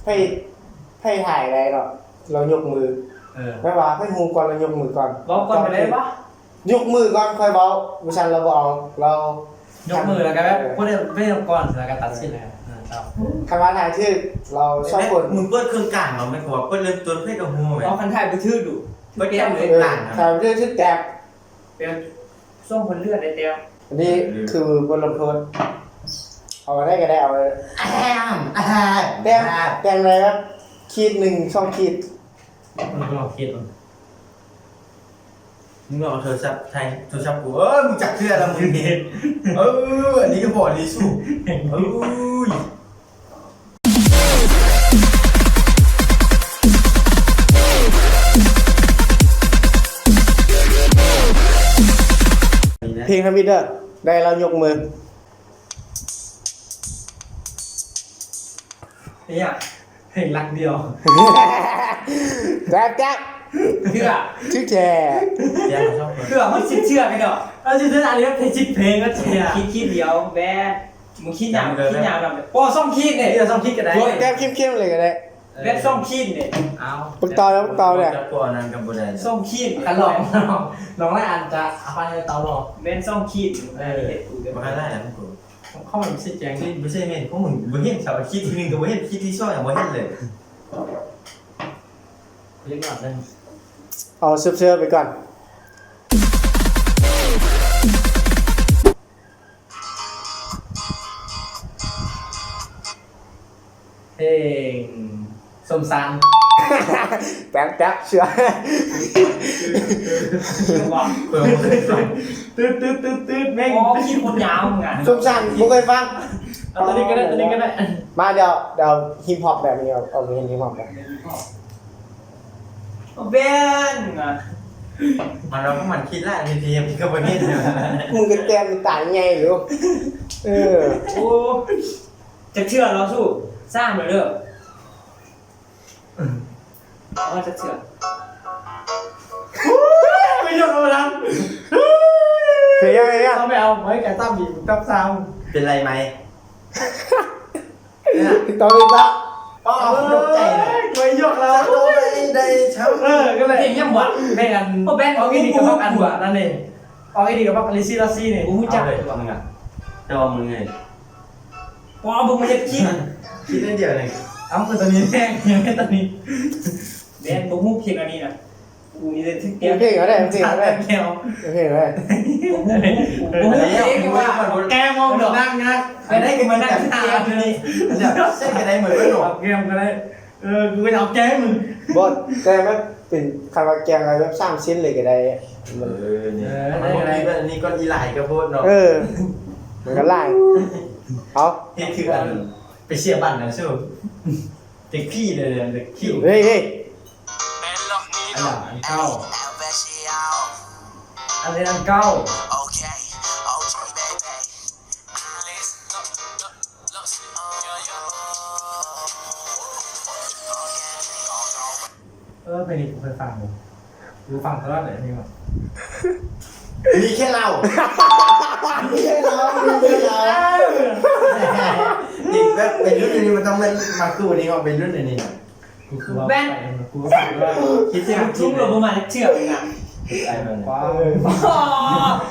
ໃຜ ໃຜຖ່າຍໄດ້ເນາະ ລາວຍົກມື. ເອີ ແປວ່າໃຜຮູ້ກ່ອນ ລາວຍົກມືກ່ອນ. ເວົ້າກ່ອນກໍໄດ້ປະ? ຍົກມືກ່ອນຄ່ອຍເວົ້າ, ບໍ່ຊັ້ນລາວບໍ່ເອົາ. ລາວຍົກມືແລ້ວກໍແບບ ເອີ ຜູ້ໃດໄປຍົກກ່ອນ ແລ້ວກໍຕັດສິນແລ້ວ. ເອີ ເຈົ້າ ຄັນວ່າຖ່າຍຖືກ ລາວສອງຄົນ. ມຶງເປີດເຄື່ອງກາງເນາະ ແມ່ນກະວ່າເປີດເລີ່ມຕົ້ນໃຜກໍຮູ້ແມ່ນ. ເອົາ ຄັນຖ່າຍບໍ່ຖືກດຸ ເປີດກາງເລີຍ. ເອີ ຖ່າຍບໍ່ຖືກຖືກແຕ້ມ. ແຕ່ສອງຄົນເລືອກໄດ້ແຕ້ມ. ອັນນີ້ຄືບົດລົງໂທດ. ເອົາອັນໃດກໍໄດ້ ເອົາ ແຕ້ມ ແຕ້ມໃດແບບຂີດໜຶ່ງ ສອງຂີດ. ມຶງລອງຄິດເບິ່ງ ມຶງລອງເອົາໂທລະສັບຖ່າຍໂທລະສັບກູ. ເອີ ມຶງຈັກເທື່ອລະມຶງນີ້. ເອີ ອັນນີ້ກໍພໍດີສູ່. ເອີຍ ເພງທຳອິດເດີ ໄດ້ແລ້ວຍົກມື. ອີ່ຫຍັງ? ເພງຫຼັກດຽວ. ແຈກ ແຈກ ເທື່ອ ຖືກແທ້. ເທື່ອ ມັນຊິເຊື່ອໄປດອກ. ເອົາຊື່ໆ ອັນນີ້ເປັນຊິບເພງກໍເຊື່ອ. ຂີດຂີດດຽວແບບ ມຶງຂີດຫຍັງ? ຂີດຫຍັງ? ບໍ່ ສອງຂີດເດ້. ເອີ ສອງຂີດກໍໄດ້. ແຕ້ມເຂັ້ມໆເລີຍກໍໄດ້. ແບບສອງຂີດເດ້. ເອົາ ປຶກຕໍ່ແລ້ວ ປຶກຕໍ່ແລ້ວ. ສອງຂີດ ຄັນລອງ ລອງ ລອງຫຼາຍອັນຈະເອົາໄປເຕົາຫຼອກ. ແມ່ນສອງຂີດ. ເອີ ເຮັດກູແບບ ບໍ່ໄດ້ ຂອງມັນຊິແຈ້ງ ບໍ່ໃຊ່ແມ່ນຂອງມຶງ. ບໍ່ເຫັນສາວຄິດທີໜຶ່ງກໍບໍ່ເຫັນ ຄິດທີສອງຍັງບໍ່ເຫັນເລີຍ. ເອົາເຊີບໆໄປກ່ອນ. ເພງສົມສັນ. ແປັກໆ ເຊື່ອ. ຕຶດໆໆໆ ແມ່ງ. ອໍ ຄິດຄົນຍາວມຶງອະ. ສົມສັນ ບໍ່ເຄີຍຟັງ. ເອົາຕົວນີ້ກໍໄດ້ ຕົວນີ້ກໍໄດ້. ມາ ດຽວ ດຽວຮິບຮອບແບບນີ້ ເອົາ ເອົາເພງຮິບຮອບແບບ ແບນ. ມັນວ່າພວກມັນຄິດຫຼາຍ ເຮັດ ເຮັດກໍບໍ່ເຫັນ. ມຶງກໍແຕ້ມຕາໃຫຍ່ຢູ່. ເອີ ໂອ້ ຈັກເທື່ອເນາະ ສູ້ ສາມແລ້ວເດີ. ເອົາຈັກເທື່ອ. ໄປຍົກເອົານຳ. ເຮັດຫຍັງ ເຮັດຫຍັງ? ເອົາໄປເອົາ ໄວ້ກະຕຳອີກ ຕຳຊ້ຳ. ເປັນໄລໄໝ? ຕ້ອງເຮັດລະ. ອໍ ຕົກໃຈເລີຍ. ໄວ້ຍົກແລ້ວ ໄດ້ ໄດ້ຊ້ຳ. ເອີ ກໍເລີຍ ເພງຫຍັງວະ? ເພງອັນ ບໍ່ແມ່ນ ອອກອີ່ດີກັບບັກອັນວະ ນັ້ນເດ້. ອອກອີ່ດີກັບບັກລີຊີລາຊີນີ້ ບໍ່ຮູ້ຈັກເລີຍ. ເອົາເລີຍ ມຶງອະ ແຕ່ວ່າມຶງເລີຍ. ບໍ່ ເບິ່ງມາເຮັດຄິດ ຄິດອັນດຽວນີ້. ເອົ້າ ກໍຕົວນີ້ແພງ ຕົວນີ້ແບນ. ບໍ່ຮູ້ເພງອັນນີ້ນະ ກູມີແຕ່ຖືກແກ້ວ. ເພງກໍໄດ້ ເພງກໍໄດ້ ເພງກໍໄດ້. ບໍ່ຮູ້ ບໍ່ຮູ້ເພງວ່າແກ້ວມອງດອກ ນັກ ນັກ ອັນໃດກໍມານັກ ອັນດຽວ ໃສ່ກໍໄດ້ໝົດເລີຍເນາະ. ແກ້ວກໍໄດ້. ເອີ ກູກໍຈະເອົາແກ້ວໃຫ້ມຶງ. ບໍ່ ແຕ່ມັນເປັນ ຄັນວ່າແກ້ວແບບສາມເສັ້ນເລີຍກໍໄດ້. ເອີ ນີ້ ເອີ ມັນບໍ່ມີແບບນີ້ກ່ອນ ອີຫຼາຍກໍໂພດເນາະ. ເອີ ມັນກໍຫຼາຍ. ເອົາ ເຮັດຄືອັນໄປເສຍບັດນະຊູ ເດັກຜີເລີຍ ເດັກຜີ. ເຮີ້ຍ ເຮີ້ຍ ອັນເກົ່າ ອັນນີ້ອັນເກົ່າ. ເອີ ເພງນີ້ກູເຄີຍຟັງຢູ່ ກູຟັງຕະຫຼອດເລີຍເພງນີ້. ມີແຄ່ເຫຼົ້າ ມີແຄ່ເຫຼົ້າ ມີແຄ່ເຫຼົ້າ. ເອີ ນີ້ແບບໄວລຸ້ນນີ້ ມັນຕ້ອງແມ່ນ ມາກູນີ້ ເຮົາໄວລຸ້ນອັນນີ້ນະ. ກູຄືວ່າ ແບນ ກູວ່າ ຄິດເສຍລູກທຸ່ງ ເຮົາບໍ່ມາຈັກເທື່ອເລີຍນະ. ເອີ ເ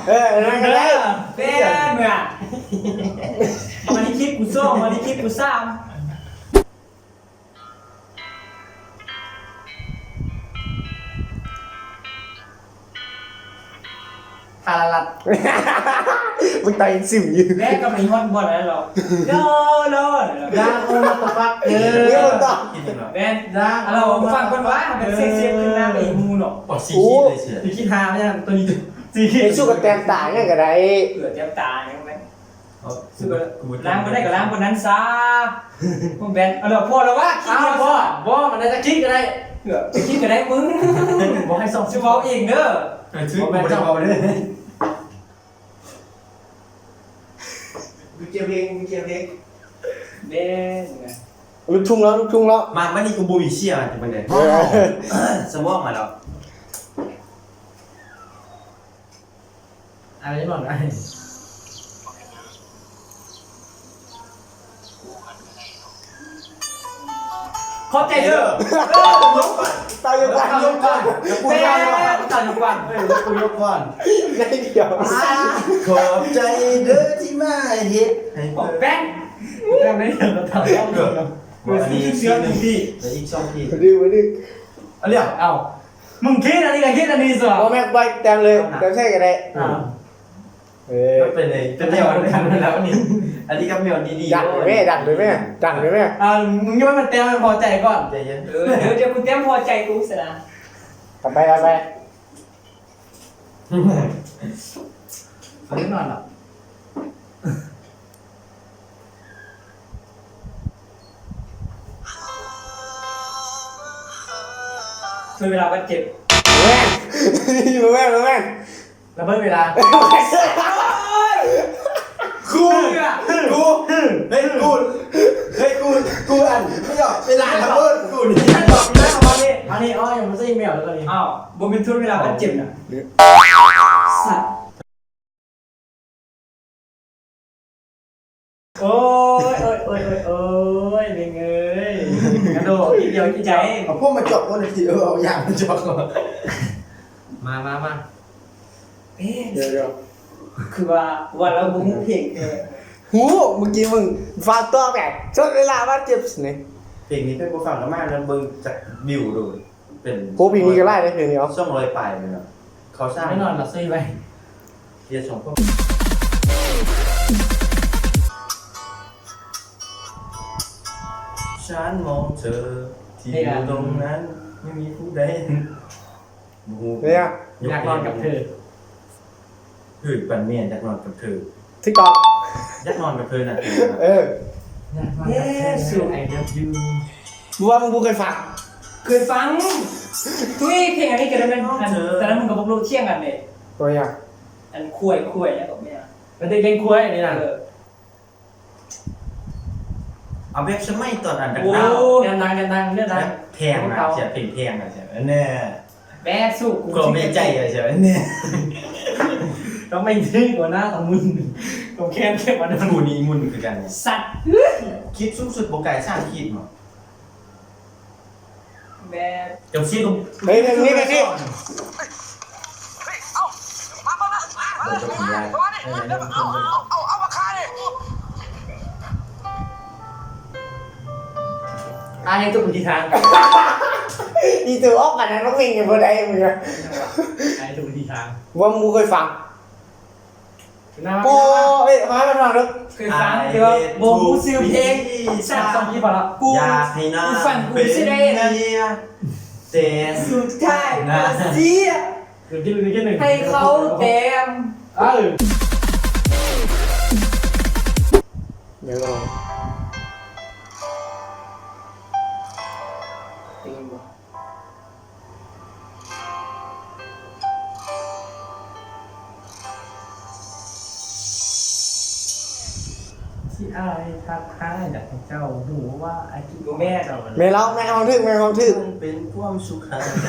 ອີ ນັ້ນກໍໄດ້. ເອີ ແບນເມື່ອ ມາທີ່ຄລິບກູສອງ ມາທີ່ຄລິບກູສາມ. ພາລາລັດ ມຶງຕາຍຍັງຊຶມຢູ່. ແບກກໍມີຮອດບ່ອນນັ້ນເນາະ. ໂລ ໂລ ດາໂອມາຕະຟັກເອີ ແບກ ດາ ເອົາ ຟັງກ່ອນວ່າ ເປັນເສຍງ ເສຍງຂຶ້ນນາໄປອີກໝູ່ເນາະ. ໂອ້ ສີ່ຂີດເລີຍເສືອ ສີ່ຂີດຫ້າແມ່ນຫຍັງ ຕົວນີ້ສີ່ຂີດ. ໄປສູ້ກັບແຕ້ມຕາຫຍັງກໍໄດ້ ເອີ ແຕ້ມຕາຫຍັງແມ່ນ. ເອົາ ຊິບໍ່ ລ້າງບໍ່ໄດ້ກໍລ້າງບໍ່ນັ້ນຊະ. ບໍ່ແມ່ນ ເອົາແລ້ວ ພໍແລ້ວວະ ຂີ້ດຽວ. ບໍ່ ມັນໜ້າຈະຄິດກໍໄດ້ ເອີ ຄິດກໍໄດ້ມຶງ. ບໍ່ໃຫ້ສອງ ຊິເວົ້າເອງເດີ. ເອີ ບໍ່ແມ່ນເຈົ້າເວົ້າເດີ. ມີກຽມເພງ ມີກຽມເພງ. ແມ່ນ ລູກທຸ່ງແລ້ວ ລູກທຸ່ງແລ້ວ. ມາ ມານີ້ກູບໍ່ມີສຽງ ຈັ່ງໃດ ສະໝອງມາແລ້ວ. ອາ ໄດ້ນອນໄດ້. ຂອບໃຈເດີ. ເອີ ຍົກກ່ອນ ເຕົ້າຍົກກ່ອນ ເຈົ້າຍົກກ່ອນ ເຈົ້າປູຍົກກ່ອນ ເຈົ້າຍົກກ່ອນ ເອີ ເຈົ້າປູຍົກກ່ອນ ໃນດຽວ ຂອບໃຈເດີທີ່ມາເຮັດໃຫ້ ແບງ ແບງໃນດຽວກໍເທົ່າ ເອີ ເອີ ອັນນີ້ ເສືອໜຶ່ງທີ່ ແລ້ວອີກສອງທີ່ ມາດື້ ມາດື້ ເອົາ ເອົາ ມຶງຄິດອັນນີ້ກໍຄິດອັນນີ້ຊະ ບໍ່ແມ່ນ ໄປແຕ່ງເລີຍ ແຕ່ງໃສ່ກໍໄດ້ ອ່າ ເອີ ເປັນເລີຍ ເປັນແນວນັ້ນແລ້ວນີ້ ອັນນີ້ກໍແນວດີໆ ດັງເລີຍແມ່ ດັງເລີຍແມ່ ດັງເລີຍແມ່ ອ່າ ມຶງຢ່າໃຫ້ມັນແຕ່ງ ພໍໃຈກ່ອນ ໃຈເຢັນ ເອີ ດຽວ ດຽວກູແຕ້ມພໍໃຈກູຊະນະ ເອົາໄປ ເອົາໄປ ເອົານອນລະ ຊ່ວຍເວລາບາດເຈັບ ບໍ່ແມ່ນ ບໍ່ແມ່ນ ລະເບີດເວລາ ກູ ກູ ເຮີ້ຍ ກູ ເຮີ້ຍ ກູ ກູ ອັນ ບໍ່ຢອກ ເວລາລະເບີດ ກູນີ້ ມານີ້ ມານີ້ ອໍ ຍັງບໍ່ໃສ່ອີເມວເລີຍຕອນນີ້ ອ້າວ ບໍ່ແມ່ນຊ່ວຍເວລາບາດເຈັບນະ ສັດ ໂອ້ຍ ໂອ້ຍ ໂອ້ຍ ໂອ້ຍ ໂອ້ຍ ແມ່ງເອີຍ ກະໂດດທີດຽວຈິດໃຈ ເອົາພວກມາຈອກ ໂອ້ຍ ທີດຽວເອົາຢາງມາຈອກ ມາ ມາ ມາ ເອີ ດຽວ ດຽວ ຄືວ່າ ວ່າລາວບໍ່ຮູ້ເພງແທ້ ຮູ້ ມື້ກີ້ມຶງຟັງຕໍ່ແບບ ຊົດເວລາບາດເຈັບນີ້ ເພງນີ້ເພິ່ນບໍ່ຟັງກັນມາ ແລ້ວເບິ່ງຈັກວິວໂດດ ເປັນ ໂອ້ ເພງນີ້ກໍຫຼາຍເດ້ ເພງນີ້ເນາະ ສອງຮ້ອຍປາຍແມ່ນເນາະ ເຂົາສ້າງ ແນ່ນອນລະ ຊື້ໄວ້ ເຮັດສອງຄົນ ฉันมองเธอที่อยู่ตรงนั้น ไม่มีผู้ใด บ่ฮู้ ຢາກນອນກັບເທີ ເຮີ້ຍ ປານແມ່ນຢາກນອນກັບເທີ ຖືກຕ້ອງ ຢາກນອນກັບເທີນະ ເອີ ຢາກນອນກັບເທີ I love you ບໍ່ວ່າມຶງບໍ່ເຄີຍຟັງ ເຄີຍຟັງ ທຸຍ ເພງອັນນີ້ກະໄດ້ແມ່ນ ອັນ ແຕ່ລະມື້ກະບໍ່ຮູ້ ຖຽງກັນເດ້ ຕົວຢ່າງ ອັນ ຄວາຍ ຄວາຍ ແລ້ວກະແມ່ນ ມັນເປັນເພງຄວາຍນີ້ນະ ເອີ ເອົາແບບສະໄໝຕອນອັນດັງ ໂອ້ ດາວ ແນວໜັງ ແນວໜັງ ແນວໜັງ ແບບແພງນະ ເອົາ ສຽງເພງແພງນະ ເອີ ແນ່ ແບບສູ້ ກູ ກໍແມ່ນໃຈ ເອີ ໃຊ່ ແນ່ ຕ້ອງໄປຖືກວ່າໜ້າຕ້ອງມຶນ ຕ້ອງແຄນເກັບອັນນັ້ນ ໝູ່ນີ້ມຶນຄືກັນ ສັດ ຂີດສູງສຸດບໍ່ກາຍສາມຂີດເນາະ ແບບ ເຈົ້າຊິ ເຮີ້ຍ ແບບນີ້ ແບບນີ້ ເອີ ເອົາ ມາ ມາ ມາ ມາ ເອົາ ເອົາ ເອົາ ເອົາມາຂາຍ ອ່ານໃຫ້ຖືກທິດທາງ ອີໂຕອອກປານນັ້ນ ມັນເປັນຫຍັງບໍ່ໄດ້ມຶງ ອ່ານໃຫ້ຖືກທິດທາງ ວ່າມຶງບໍ່ເຄີຍຟັງ ໂອ້ ເອີຍ ມາ ມາ ມາເດີ ເຄີຍຟັງ ແຕ່ວ່າບໍ່ຮູ້ຊື່ເພງ ສັດ ສອງປີພໍລະ ກູ ຢາກໃຫ້ນາງ ກູຝັນກູຊິໄດ້ອັນນັ້ນ ແຕ່ສຸດທ້າຍນະ ກະເສຍ ໃຫ້ເຂົາແຕ້ມ ເອີ ດຽວລອງ ໄດ້ຍິນບໍ່? ທີ່ອ້າຍທັກຫາ ຢາກໃຫ້ເຈົ້າຮູ້ວ່າອ້າຍຄິດ ບໍ່ແມ່ນ ແມ່ນແລ້ວ ແມ່ນຮ້ອງຖືກ ແມ່ນຮ້ອງຖືກ ເປັນຄວາມສຸກຂາງໃຈ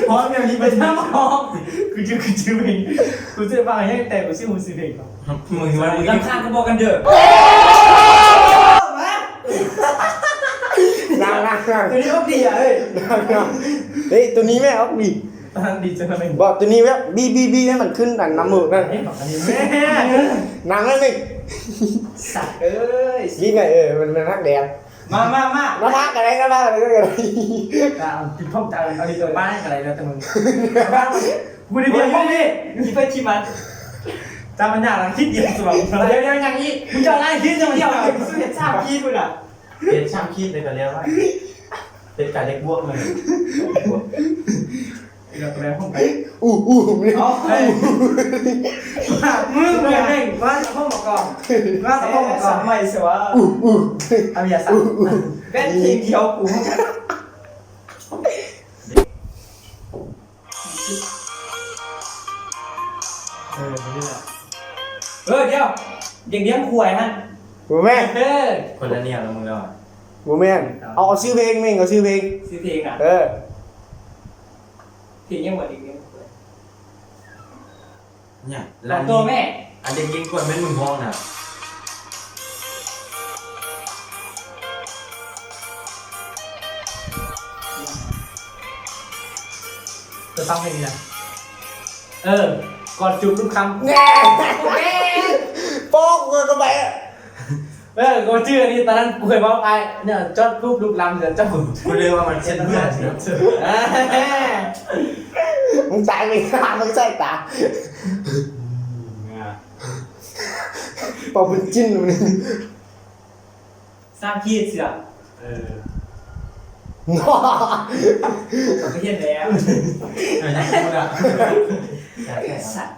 ຮ້ອງແນວນີ້ໄປນຳຮ້ອງ ຄືຈື່ ຄືຈື່ເພງ ກູຊິຟັງແຮງ ແຕ່ກູຊິຮູ້ຊື່ເພງ ມຶງວ່າລຳຄານກໍບອກກັນເດີ ມາ ນັ່ງໆໆ ໂຕນີ້ອອກດີອ່ະເອີຍ ເອີຍ ໂຕນີ້ແມ່ນອອກດີ ດີຈັງເລີຍ ບອກໂຕນີ້ແບບບີບໆໆ ໃຫ້ມັນຂຶ້ນອັນນ້ຳມູກນັ້ນ ອັນນີ້ແມ່ນ ນັ່ງນັ້ນນີ້ ສັດເອີຍ ບີບໄງ ເອີ ມັນ ມັນຮັກແດງ ມາ ມາ ມາ ມາພັກກັນໄດ້ ມາພັກກັນໄດ້ ຕາມຕິດພ້ອມຕາ ເອົາດີໂຕບ້ານກັນໄດ້ແລ້ວແຕ່ມຶງ ກູໄດ້ພຽງພໍນີ້ ມີໄປທີ່ມັນ ຕາມບັນດາຫຼັງຄິດດຽວສວງ ດຽວ ດຽວ ຍັງອີກ ມຶງຈະໄລ່ຄິດຈັ່ງດຽວ ເຮັດສາມຂີດພຸ້ນນະ ເຮັດສາມຂີດແລ້ວກະແລ້ວ ເຮັດການເລກບວກເລີຍ ບວກ ເຮັດການເລກບວກ ອູ້ ອູ້ ເອົາ ມຶງເປັນແມ່ງ ວ່າສະໂພກມາກ່ອນ ວ່າສະໂພກມາກ່ອນ ເຮັດສາມໃໝ່ຊະວ່າ ອູ້ ອູ້ ອາເມຍສາມ ແບດທີມດຽວກູ ເອີ ນີ້ແຫຼະ ເອີ ດຽວ ດຽວ ດຽວ ຄວາຍຫັ້ນ ບໍ່ແມ່ນ ເອີ ຄົນລະແນວລະມຶງແລ້ວ ບໍ່ແມ່ນ ເອົາ ເອົາຊື່ເພງ ເມັງ ເອົາຊື່ເພງ ຊື່ເພງນະ ເອີ ເພງຫຍັງວະ ດຽວ ດຽວ ຄວາຍ ຫຍັງ ລະ ໂຕແມ່ ອັນເດັກຍິງກວນແມ່ນມຶງຮ້ອງນະ. ເປີດຟັງເພງນີ້ນະ. ເອີ ກອດຈູບລູກຄຳ. ແນ່ ໂປ້ງເຂົ້າໄປ. ເອີ ກູຈື່ອັນນີ້ ຕອນນັ້ນກູເຄີຍເວົ້າອ້າຍ ເນາະ ຈອດຮູບລູກລຳເດີເຈົ້າ. ກູເລີຍວ່າມັນເຊັ່ນເພື່ອນ. ມຶງຕາຍໄປຫາ ມຶງໃສ່ຕາ ເປົ່າບຸນຈິນ. ສ້າງຂີດເສືອ. ເອີ ໄປເຮັດແລ້ວ ເອີ ນັກເຮັດລະ. ສັດ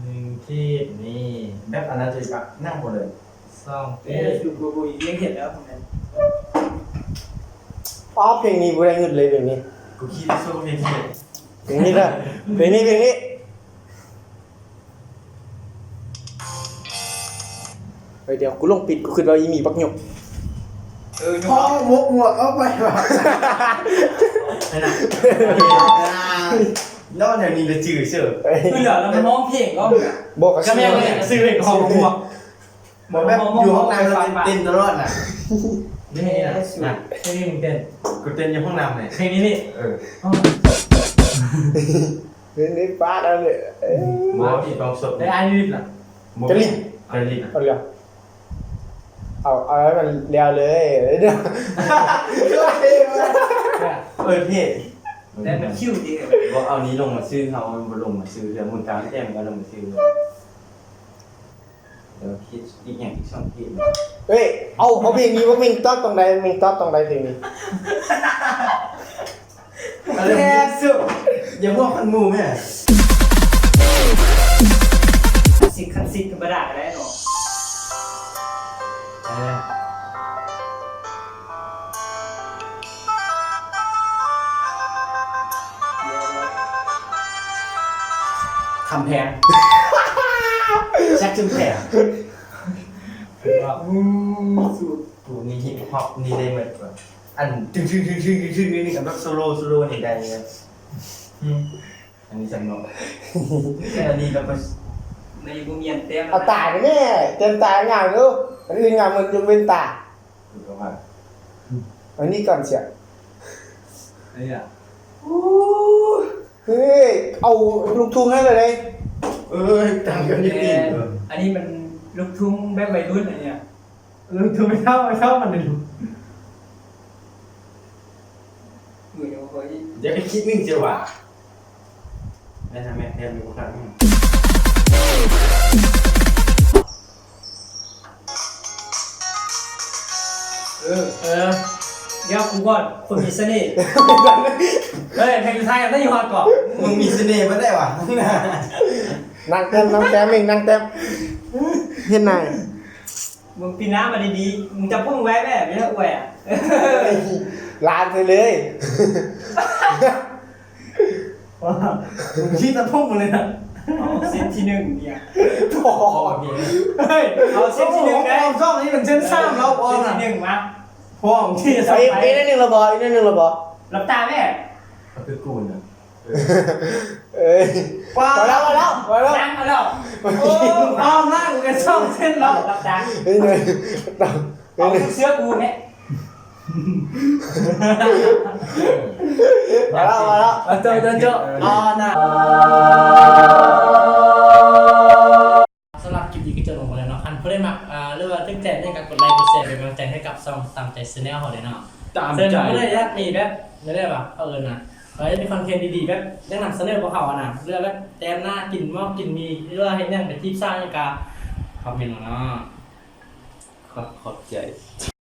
ໜຶ່ງຂີດນີ້ ແບບອັນນັ້ນຈະປະນັ່ງບໍ່ເລີຍ. ສອງ ເອີ ເພງນີ້ບໍ່ໄດ້ເງິນເລີຍ ເພງນີ້. ກູຄິດວ່າເພງນີ້ ເພງນີ້ລະ ເພງນີ້ ເພງນີ້. ເອີ ດຽວ ກູລົງປິດ ກູຄິດວ່າອີ່ໝີບັກຫຍົກ. ເອີ ຍົກ ພໍ ໝົກໝວກເອົາໄປວ່າ ຫັ້ນນະ. ນອນແຖວນີ້ລະຈື່ເສີ. ຄືແລ້ວມັນຮ້ອງເພງກໍ ບໍ່ ກໍຊື່ເພງຂອງໝວກ. ບໍ່ແບບຢູ່ຫ້ອງນ້ຳແລ້ວເຕັ້ນຕະຫຼອດນະ. ນີ້ນະ ນະ ເພງນີ້ເຕັ້ນ ກູເຕັ້ນຢູ່ຫ້ອງນ້ຳນີ້ ເພງນີ້ນີ້. ເອີ ເພງນີ້ປາດເອົາເລີຍ. ບໍ່ ຕ້ອງສົດ ໄດ້ອາຍນິດນະ. ບໍ່ ຈະລິນ ຈະລິນ ເອົາເລີຍ ເອົາ ເອົາໃຫ້ມັນແລ້ວເລີຍ. ເອີ ເທ່ ແຕ່ມັນຄິວດີ. ບໍ່ ເອົານີ້ລົງມາຊື່ເຮົາ ມັນບໍ່ລົງມາຊື່ເທື່ອ. ໝູນກາງແຕ້ມກໍລົງມາຊື່ເຮົາ. ດຽວຄິດອີກຫຍັງອີກສອງທີ. ເອີຍ ເອົາ ເອົາເພງນີ້ ເພງຕອບຕ້ອງໄດ້ ເພງຕອບຕ້ອງໄດ້ເພງນີ້. ແທ້ສຸດ ຢ່າຫົວພັນໝູ່ແມ່. ຊິກ ຄັນຊິກທຳມະດາກໍໄດ້ເນາະ. ເອີ ຄຳແພງ ແຊັກຊຸມແພງ. ອືມ ສູດ ໂຕນີ້ຮິບຮອບນີ້ໄດ້ໝົດວ່າ ອັນ ຕຶກໆໆໆນີ້ກັບແບບໂຊໂລ ໂຊໂລນີ້ໄດ້ເລີຍ. ອືມ ອັນນີ້ສຳນອນ ແຕ່ອັນນີ້ກໍບໍ່ ໃນບໍ່ມີອັນແຕ້ມ ເອົາຕາໄປແດ່ ແຕ້ມຕາງາມເດີ ອັນອື່ນງາມໝົດ ຍົກເວັ້ນຕາ. ຄືວ່າ ອັນນີ້ກ່ອນເສຍ ອັນນີ້ລະ ໂອ້ ເຮີ້ຍ ເອົາລູກທຸ່ງໃຫ້ເລີຍ. ເອີຍ ຕ່າງກັນນິດໜຶ່ງ. ແມ່ນ ອັນນີ້ມັນລູກທຸ່ງແບບໄວລຸ້ນ ອັນນີ້ ເອີ ໂທໄປເຊົ່າ ໄປເຊົ່າມັນເດ້. ມື້ຍັງບໍ່ຄ່ອຍ ຢ່າໄປຄິດໜຶ່ງເສຍວ່າ ແມ່ນຫາແມ່ນແທ້ມີບໍ່ຄັກ. ເອີ ເອີ ດຽວກູກ່ອນ ຄົນມີສະເໜ່. ເຮີ້ຍ ໃຫ້ກູຖ່າຍນຳໄດ້ຢູ່ຮອດເກາະ ມຶງມີສະເໜ່ບໍ່ໄດ້ຫວາ. ນັ່ງແຕ້ມ ນັ່ງແຕ້ມເອງ ນັ່ງແຕ້ມ ເຮັດນາຍ. ມຶງປີນໜ້າມາດີໆ ມຶງຈັບພວກມຶງໄວ້ແມ່ ມີແຕ່ອວຍອະ ລ້ານໃສ່ເລີຍ. ຂີ້ຕາພົງໝົດເລີຍນະ. ເອົາເສັ້ນທີໜຶ່ງເນຍ ເຮີ້ຍ ເອົາເສັ້ນທີໜຶ່ງໄດ້ ເອົາຊ່ອງນີ້ເປັນເສັ້ນສາມແລ້ວ ເສັ້ນທີໜຶ່ງມາ ພ້ອມທີ່ຈະ ອີກ ອີກໜ້ອຍໜຶ່ງລະບໍ່ ອີກໜ້ອຍໜຶ່ງລະບໍ່ ຫຼັບຕາແມ່ ກໍຄືກູນະ. ເອີຍ ວ້າວ ພໍແລ້ວ ພໍແລ້ວ ພໍແລ້ວ ນັ່ງ ພໍແລ້ວ ໂອ້ ອ້າວ ນັ່ງກັນສອງເສັ້ນແລ້ວ ຫຼັບຕາ ເອີຍ ເອົາເສື້ອກູແມ່ ພໍແລ້ວ ພໍແລ້ວ ເອົາໂຈະ ໂຈະ ອໍນະ. ສຳລັບຄລິບນີ້ກໍຈົບລົງໄປແລ້ວເນາະ ຄັນຜູ້ໃດມັກ ອ່າ ຫຼືວ່າຖືກໃຈຫຍັງກໍກົດໄລ ກົດແຊ ເປັນກຳລັງໃຈໃຫ້ກັບຊ່ອງຕາມໃຈ Channel ເຮົາເດີເນາະ ຕາມໃຈ ເຊິ່ງຜູ້ໃດຢາກມີແບບ ແນວໃດວະ ເຂົາເອີ້ນນະ ເອີ ຢາກມີຄອນເທັນດີໆ ແບບຢາກນຳສະເໜີພວກເຮົາຫັ້ນນະ ຫຼືວ່າແບບແຕ່ງໜ້າ ກິນໝອກກິນໝີ່ ຫຼືວ່າເຮັດຫຍັງໄປຈີບສາວຫຍັງກໍຄອມເມັນເນາະ ຂອບ ຂອບໃຈ.